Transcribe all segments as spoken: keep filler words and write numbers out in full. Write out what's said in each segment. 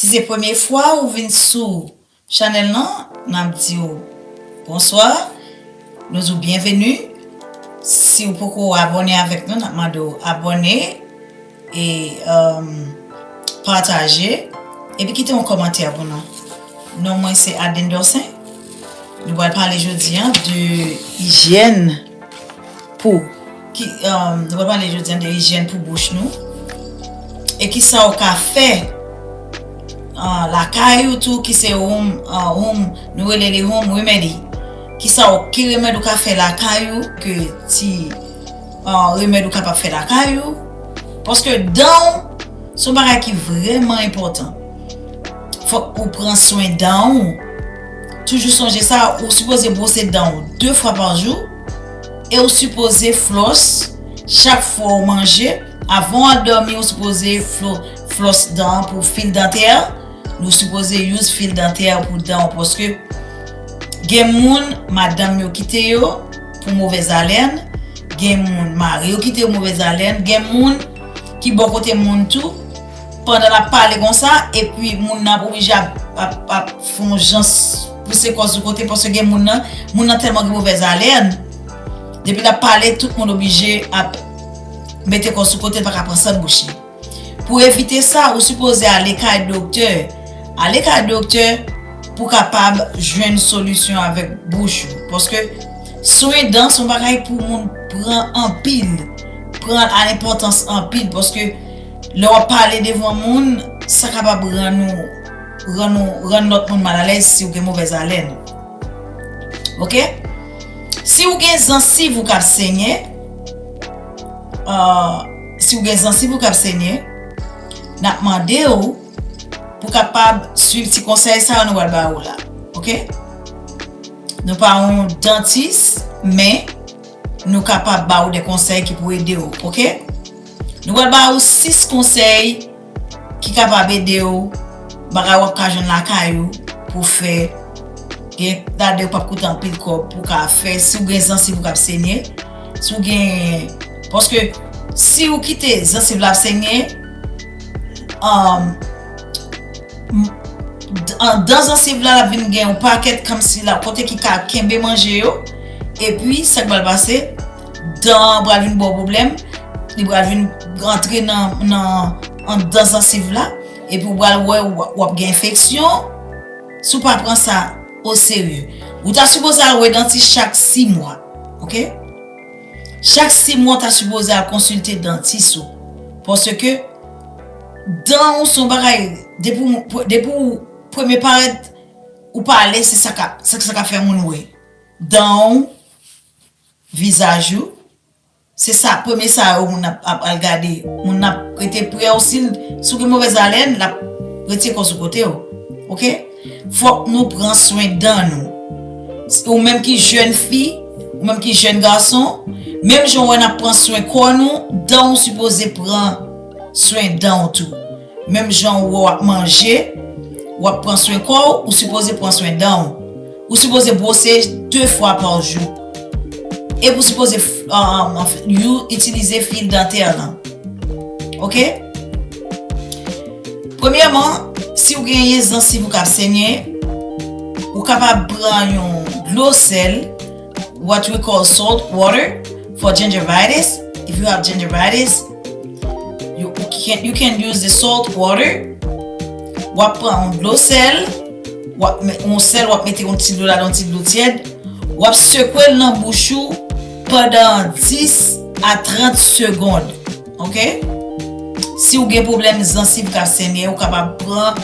Si se premye fwa ou vin sou chanèl lan, n ap di w bonswa, nou di w byenveni. Si w poko abòne avèk nou, n ap mande w abòne e um, pataje, epi kite yon kòmantè pou nou. Non mwen se Aden Dorcin. Nou pral pale jodi an de ijyèn pou ki, um, nou pral pale jodi an de ijyèn pou bouch nou. E kisa w ka fè uh, lakay ou tou ki se home, uh, home, nou rele li home remedy. Kisa w, ki remèd ou ka fè lakay ou ke ti uh, remèd ou kapab fè lakay ou. Paske dan w se yon bagay ki vrèman enpòtan. Fòk ou pran swen dan w. Toujou sonje sa, ou sipoze bwose dan w de fwa pa jou e ou sipoze flòs chak fwa ou manje. Avan w al dòmi, ou sipoze flo- flòs dan pou fil dantè. Nou sipoze use fil dantè pou dan w paske gen moun, madanm yo kite yo pou movèz alèn, gen moun, mari yo kite yo movèz alèn, gen moun ki bò kote moun tou, pandan l ap pale konsa, epi moun nan ap oblije ap, ap, ap fè yon jan pouse kò sou kote, paske gen moun nan, moun nan tèlman gen movèz alèn, depi l ap pale, tout moun oblije ap mete kò sou kote, l pa ka pran sant bouch li. Pou evite sa, ou sipoze ale kay doktè. Ale kay doktè pou kapab jwenn solisyon avèk bouch ou. Paske swen dan se yon bagay pou moun pran anpil, pran a lenpòtans anpil. Paske lè w ap pale devan moun, sa kapab rann ou, rann ou, rann lòt moun malalèz si w gen movèz alèn. Oke? Si w gen zansiv ou k ap senyen, uh, si w gen zansiv ou k ap senyen, n ap mande w pou kapab swiv ti konsèy sa yo nou pral ba ou la. Oke? Nou pa yon dantis, men nou kapab ba ou de konsèy ki pou ede w. Oke? Nou pral ba ou sis konsèy ki kapab ede w, bagay w ap ka jwenn lakay ou pou fè, gen lade ou p ap koute anpil kòb pou ka fè, si w gen zansiv ou k ap senyen, si w gen, paske si w kite zansiv la ap senyen, um, m- d- an- dan zansiv la, l ap vin gen yon pakèt kòmsi la, kote ki ka kenbe manje yo, epi sa k pral pase, dan an pral vin ba w pwoblèm, li pral vin rantre nan, nan anndan zansiv la, epi w pral wè w w ap gen enfeksyon si w pa pran sa oserye. Ou ta sipoze al wè dantis chak sis mwa, oke? Chak sis mwa, w ta sipoze al konsilte dantis ou. Paske dan ou se yon bagay, depi w, depi w premye parèt, ou pale, se sa k ap, se sa k ap fè moun wè. Dan ou, vizaj ou, se sa, premye sa yo moun ap, ap al gade. Moun nan ap rete prè w, si l, si w gen movèz alèn, l ap retire kò sou kote w. Oke? Fòk nou pran swen dan nou. Ou menm ki jèn fi, ou menm ki jèn gason, menm jan w wè n ap pran swen kò nou, dan ou sipoze pran swen dan w tou. Menm jan w wè w ap manje, w ap pran swen kò w, ou sipoze pran swen dan w. Ou sipoze bwose de fwa pa jou. Epi ou sipoze f- um, anfen, you itilize fil dantè lan. Oke? Premyèman, si w genyen zansiv ou k ap senyen, ou kapab pran yon dlo sèl, what we call salt water for gingivitis. If you have gingivitis, you can, you can use the salt water. W ap pran yon dlo sèl, w ap met yon sèl, w ap mete yon ti dlo ladan, yon ti dlo tyèd. W ap sekwe l nan bouch ou pandan dis a trant segond. Oke? Si w gen pwoblèm zansiv k ap senyen, ou kapab pran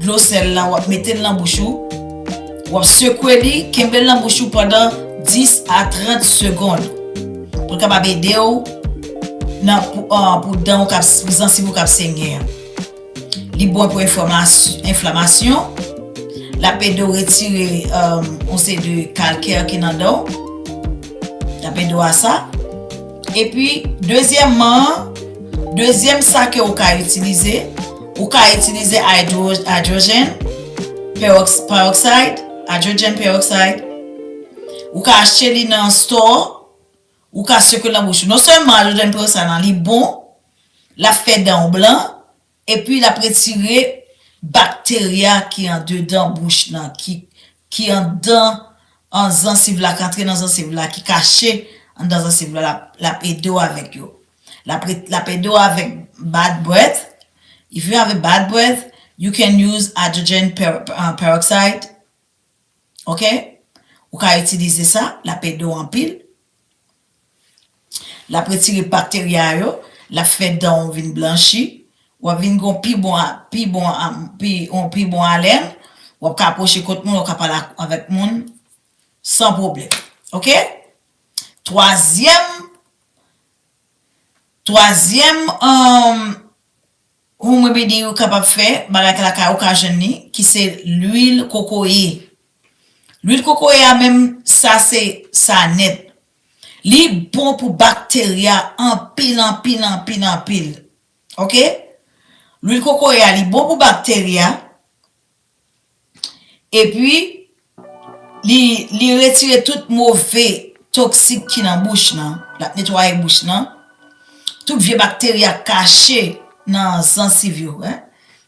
dlo sèl la, w ap mete l nan bouch ou. W ap sekwe li, kenbe l nan bouch ou pandan dis a trant segond. Pou l kapab ede w nan, pou, ah, pou dan w k ap, pou zansiv ou k ap senyen an. Li bon pou enflamas- enflamasyon. L ap ede w retire, um, yon seri de kalkè ki nan dan w. L ap ede w a sa. Epi, dezyèmman, dezyèm sa ke ou ka itilize, ou ka itilize hydro- hydrogen perox- peroxide, hydrogen peroxide. Ou ka achte li nan store, ou ka sekwe l nan bouch ou. Non sèlman hydrogen peroxide lan, li bon, l ap fè dan w blan, epi l ap retire bakterya ki andedan bouch lan, ki, ki anndan an zansiv la, k antre nan zansiv la, ki kache anndan zansiv la, l ap, l ap ede w avèk yo. L ap, l ap ede w avèk bad breath. If you have a bad breath, you can use hydrogen per, uh, peroxide. Ok? Ou ka itilize sa, l ap ede w anpil. L ap retire bakterya yo, l ap fè dan w vin blanchi. W ap vin gon pi bon, pi bon, pi, yon pi bon alèn. W ap ka apwoche kot moun, w ap ka pale avèk moun san pwoblèm. Ok? Twazyèm, twazyèm, um, home remedy ou kapab fè, bagay lakay ou ka jwenn li, ki se lwil kokoye. Lwil kokoye a menm, sa se sa nèt. Li bon pou bakterya anpil, anpil, anpil, anpil. Ok? Lwil kokoye a, li bon pou bakterya. Epi, li, li retire tout move toksik ki nan bouch lan. L ap netwaye bouch lan. Tout vye bakterya kache nan zansiv yo, en.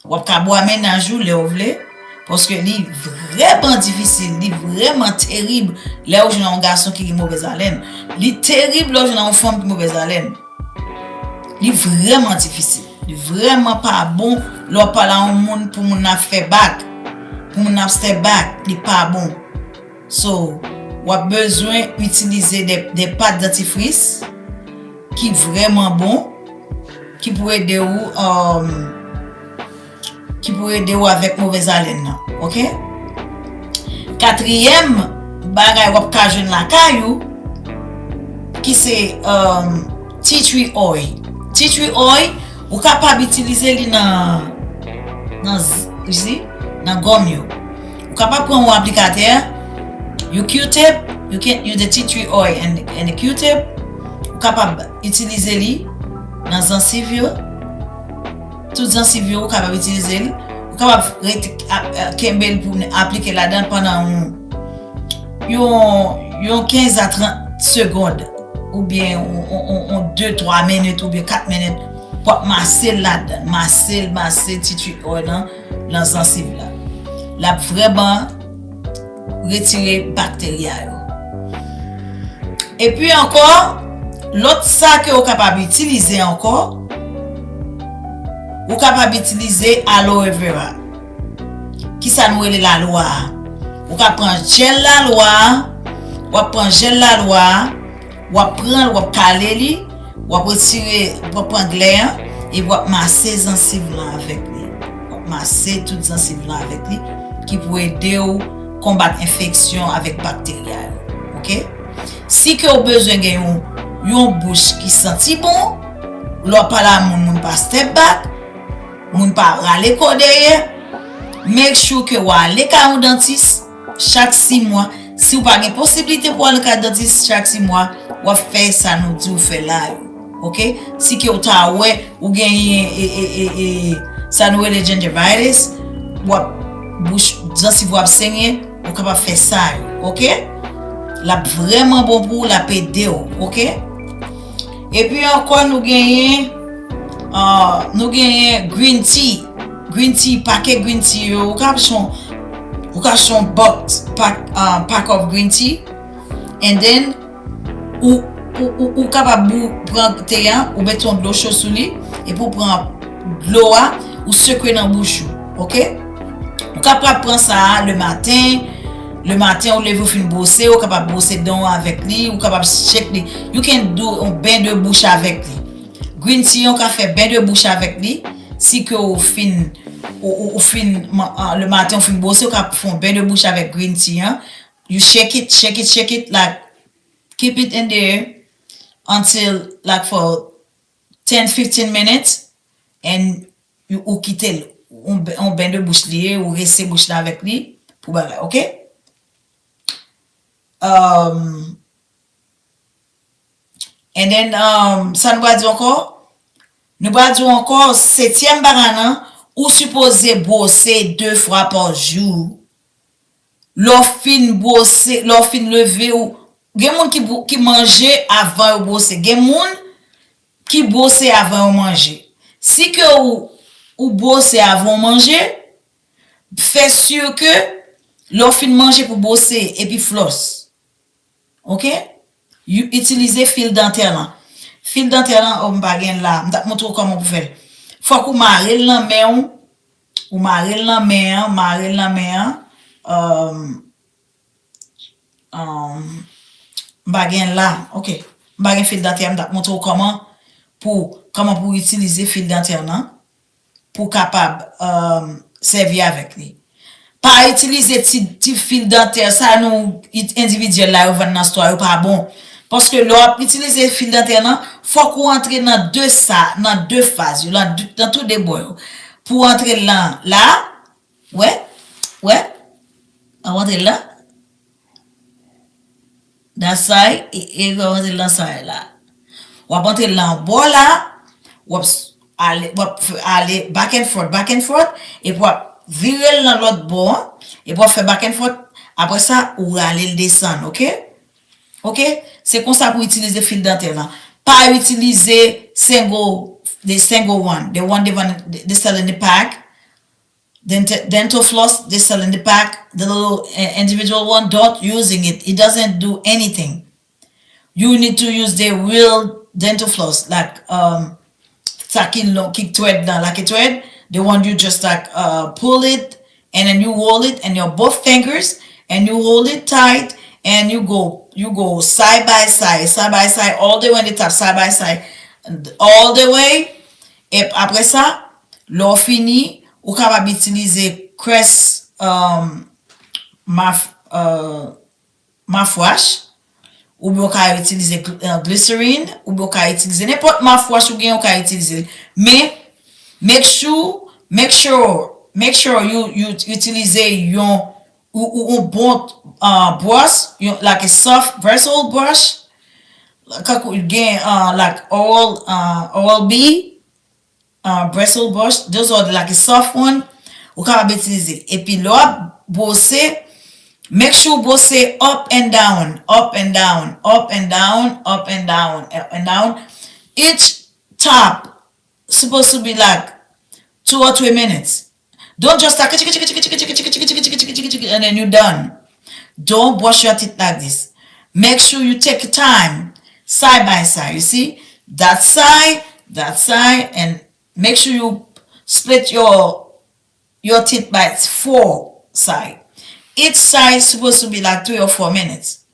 W ap ka bwè mennaj ou lè w vle, paske li vrèman difisil, li vrèman terib lè w jwenn yon gason ki gen movèz alèn. Li terib lè w jwenn yon fanm ki movèz alèn. Li vrèman difisil. Li vrèman pa bon lè w ap pale a yon moun pou moun nan ap fè bak. Pou moun nan ap fè bak, li pa bon. So, w ap bezwen itilize de, de pat dantifris ki vrèman bon, ki pou ede w, um, ki pou ede w avèk movèz alèn nan, ok? Katriyèm bagay w ap ka jwenn lakay ou, ki se, um, tea tree oil. Tea tree oil, ou kapab itilize li nan, nan z-, zi, nan gòm yo. Ou kapab pran yon aplikatè, yon Q-tip, you can use the tea tree oil and, and the Q-tip. Ou kapab itilize li nan zansiv yo. Tout zansiv yo, ou kapab itilize l. Ou kapab rete, a, a, kenbe l pou n aplike ladan l pandan yon, yon, yon kenz a trant segond, oubyen yon, yon, yon, yon de, twa minit, oubyen kat minit, pou ap mase l ladan l. Mase l, mase tea tree oil lan, nan zansiv la. L ap vrèman retire bakterya yo. Epi ankò, lòt sa ke w kapab itilize ankò, ou kapab itilize aloe vera. Kisa nou rele lalwa a? Ou ka pran jèl lalwa a, w ap pran jèl lalwa a, w ap pran l, w ap kale li, w ap retire, w ap pran glè an, epi w ap mase zansiv lan avèk li. W ap mase tout zansiv lan avèk li, ki pou ede w konbat enfeksyon avèk bakterya yo. Ok? Si ke w bezwen gen yon, yon bouch ki santi bon, lè w pale a moun, moun pa step back, moun pa rale kò dèyè, make sure ke w ale kay yon dantis chak sis mwa. Si w pa gen posiblite pou w ale kay dantis chak sis mwa, w ap fè sa nou di w fè la yo. Ok? Si ke w ta wè ou genyen, e, e, e, e, sa nou rele gingivitis, w ap, bouch, zansiv w ap senyen, ou kapab fè sa yo, ok? L ap vrèman bon pou ou, l ap ede w, ok? Epi ankò, nou genyen, ah, nou genyen green tea. Green tea, pakèt green tea yo, ou ka achte yon, ou ka achte yon box, pack, ah, pack of green tea, and then, ou, ou, ou, ou kapab bou-, pran te a, ou mete yon dlo cho sou li, epi ou pran dlo a, ou sekwe nan bouch ou, ok? Ou kapab pran sa a le maten, le maten ou leve ou fin bwose, ou kapab bwose dan w avèk li, ou kapab shake li. You can do yon ben de bouch avèk li. Green tea an, ou ka fè ben de bouch avèk li, si ke ou fin, ou, ou, ou fin, man-, ah, le maten ou fin bwose, ou ka fè yon ben de bouch avèk green tea an. You shake it, shake it, shake it, like, keep it in there until, like, for ten, fifteen minutes, and you, ou kite l. On, on ben de bouch li ye, ou rese bouch la avèk li, pou bagay, ok? Um, and then, um, sa nou pral di ankò? Nou pral di ankò, setyèm bagay lan, ou sipoze bwose de fwa pa jou. Lè w fin bwose, lè w fin leve, ou, gen moun ki bwo-, ki manje avan yo bwose. Gen moun ki bwose avan yo manje. Si ke ou, ou bwose avan w manje, Fè si ke lè w fin manje pou bwose epi flòs. Oke? Itilize fil dantè lan. Fil dantè lan, o, m pa gen la. M t ap montre w kòman pou fè l. Fòk ou mare l nan men w. Ou mare l nan men an, mare l nan men an. Um, um, m pa gen la. Oke. M pa gen fil dantè, m t ap montre w kòman pou, kòman pou itilize fil dantè lan pou kapab, um, sèvi avèk li. Pa itilize ti, ti fil dantè sa nou endividyèl la yo vann nan stwa yo pa bon. Paske lè w ap itilize fil dantè lan, fòk ou antre nan de sa, nan de faz yo, nan, nan tou de bò yo. Pou antre lan la, wè, wè, w ap antre lan. That's why, e, e w ap antre lan sa la. W ap antre lan bò la, w ap ale, w ap ale back and forth, back and forth, epi w ap vire l nan lòt bò an, epi w ap fè back and forth. Apre sa, ou rale l desann, oke? Oke? Se konsa pou itilize fil dantè lan. Pa itilize single, the single one, the one they, they sell in the pack. Dental floss they sell in the pack, the little individual one, don't using it. It doesn't do anything. You need to use the real dental floss, like, um, sa ki long, ki thread nan, like a thread, the one you just, like, uh, pull it and then you hold it and your both fingers and you hold it tight and you go, you go side by side, side by side, all the way on the top, side by side, all the way. E apre sa, lè w fini, ou kapab itilize Crest, um, maf, uh, mouthwash, oubyen ou ka itilize gl- uh, glycerin, oubyen ou ka itilize nenpòt mouthwash ou gen, ou ka itilize l. Men, make sure, make sure, make sure you, you itilize yon, ou, ou, yon bon, uh, bwòs, yon, like a soft bristle brush, kankou gen, uh, like Oral, uh, Oral B, uh, bristle brush, those are like a soft one, ou kapab itilize. Epi lè w ap bwose, make sure w bwose up and down, up and down, up and down, up and down, up and down. Each top supposed to be like two or three minutes. Don't just like and then you done. Don't brush your teeth like this. Make sure you take your time, side by side. You see that side, that side, and make sure you split your your teeth by four side. Each side is supposed to be like three or four minutes.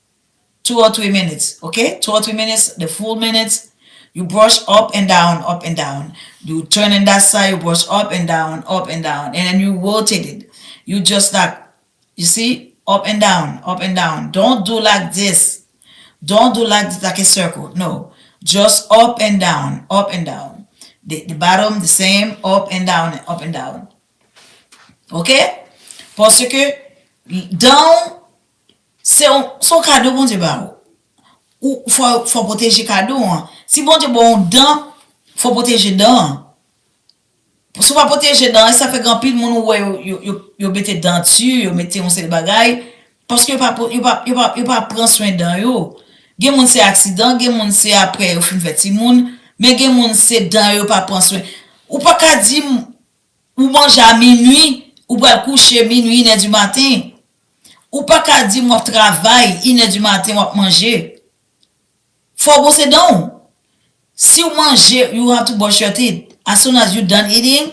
Two or three minutes, okay? Two or three minutes, the full minutes. You brush up and down, up and down. You turn in that side, you brush up and down, up and down. And then you rotate it. You just like, you see, up and down, up and down. Don't do like this. Don't do like this, like a circle. No. Just up and down, up and down. The, the bottom, the same, up and down, up and down. Oke? Paske dan w, se yon, se yon kado Bondye ba ou. Ou fò, fò pwoteje kado an. Si Bondye ba w yon dan, fò pwoteje dan an. Si w pa pwoteje dan an, sa fè gen anpil moun ou wè yo, yo, yo, yo mete danti, yo mete yon seri bagay, paske yo pa, yo pa, yo pa, yo pa pran swen dan yo. Gen moun se aksidan, gen moun se apre yo fin fè timoun, men gen moun se dan yo pa pran swen. Ou pa ka di m, ou manje a minwi, ou pral kouche minwi, inè di maten. Ou pa ka di m w ap travay, inè di maten w ap manje. Fò w bwose dan w. Si w manje, you have to brush your teeth. As soon as you done eating,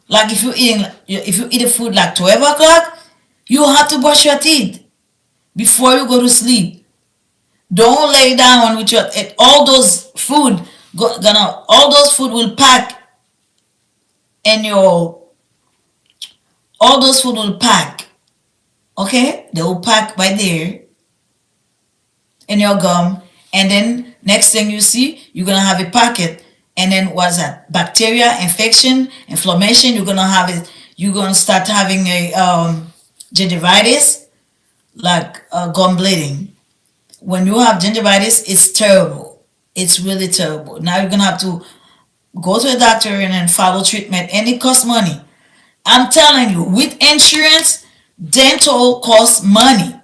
like if you eating, if you eat a food like twelve o'clock, you have to brush your teeth before you go to sleep. Don't lay down with your, and all those food, go, gonna, all those food will pack in your, all those food will pack. Okay? They will pack right there in your gum. And then next thing you see, you're gonna have a pocket. And then what's that? Bacteria, infection, inflammation. You're gonna have it. You're gonna start having a, um, gingivitis, like, uh, gum bleeding. When you have gingivitis, it's terrible. It's really terrible. Now you're gonna have to go to a doctor and then follow treatment, and it costs money. I'm telling you, with insurance, dental costs money.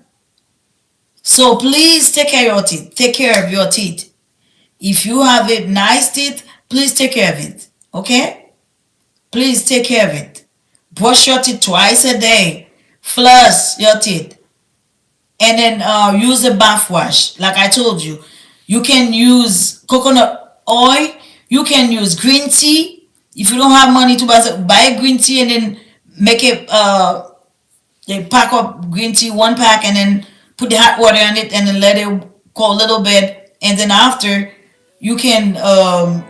So please take care of your teeth. Take care of your teeth. If you have a nice teeth, please take care of it. Okay? Please take care of it. Brush your teeth twice a day. Floss your teeth. And then uh, use a mouthwash. Like I told you, you can use coconut oil. You can use green tea. If you don't have money to buy, buy a green tea and then make it uh, they pack up green tea one pack and then put the hot water in it and then let it go a little bit, and then after you can um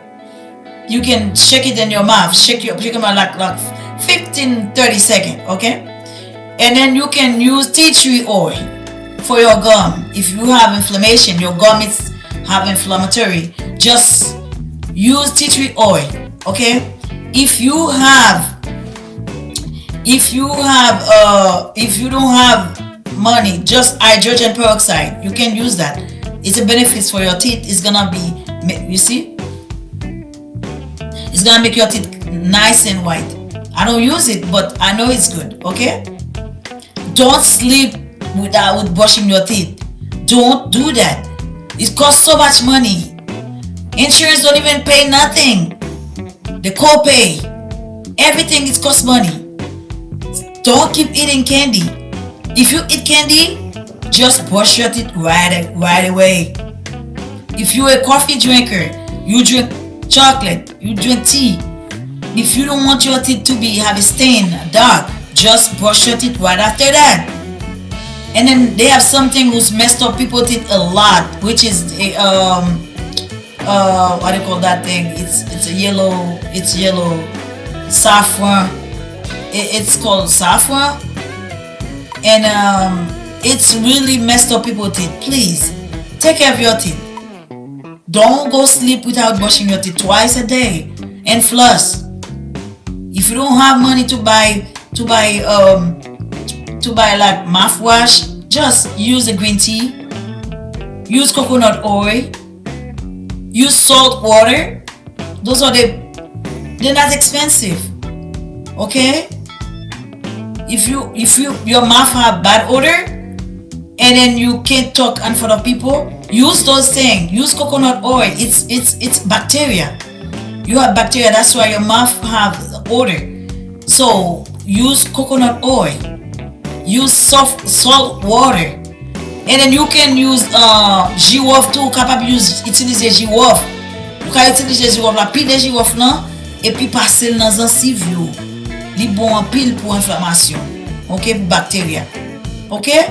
you can shake it in your mouth, shake your shake your mouth like like fifteen thirty second, okay? And then you can use tea tree oil for your gum. If you have inflammation, your gum is have inflammatory, just use tea tree oil, okay? If you have if you have uh if you don't have money, just hydrogen peroxide, you can use that. It's a benefit for your teeth. It's gonna be, you see, it's gonna make your teeth nice and white. I don't use it, but I know it's good, okay? Don't sleep without with brushing your teeth. Don't do that. It costs so much money. Insurance don't even pay nothing. The copay, everything it costs money. Don't keep eating candy. If you eat candy, just brush your teeth right right away. If you're a coffee drinker, you drink chocolate, you drink tea. If you don't want your teeth to be have a stain, dark, just brush your teeth right after that. And then they have something who's messed up people teeth a lot, which is a, um, uh, what do you call that thing? It's it's a yellow, it's yellow, saffron. It, it's called saffron, and um, it's really messed up people teeth. Please take care of your teeth. Don't go sleep without brushing your teeth twice a day and floss. If you don't have money to buy to buy um to buy like mouthwash, just use a green tea, use coconut oil, use salt water. Those are the they're not expensive. Okay? If you if you your mouth have bad odor and then you can't talk in front of people, use those things. Use coconut oil. It's it's it's bacteria. You have bacteria, that's why your mouth have odor. So use coconut oil. Use soft salt water. And then you can use uh, jiwòf tou, ou kapab use, itilize jiwòf. Ou ka itilize jiwòf la, pile jiwòf lan, epi pase l nan zansiv yo. Li bon anpil pou enflamasyon. Okay, pou bakterya. Okay?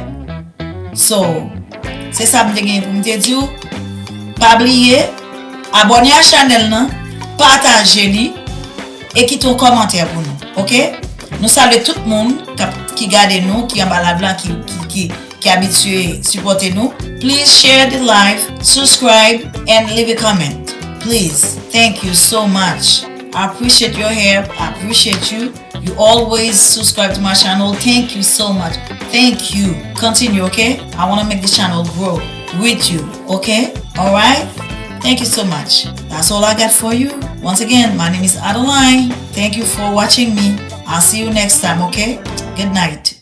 So, se sa m te genyen pou m te di w. Pa bliye, abòne a chanèl nan, pataje li, e kite yon kòmantè pou nou, okay? Nou salye tout moun k ap ki gade nou, ki anba live la, ki ki ki ki abitye sipòte nou. Please share the live, subscribe and leave a comment. Please. Thank you so much. I appreciate your help. I appreciate you. You always subscribe to my channel. Thank you so much. Thank you. Continue, okay? I want to make this channel grow with you, okay? All right? Thank you so much. That's all I got for you. Once again, my name is Adeline. Thank you for watching me. I'll see you next time, okay? Good night.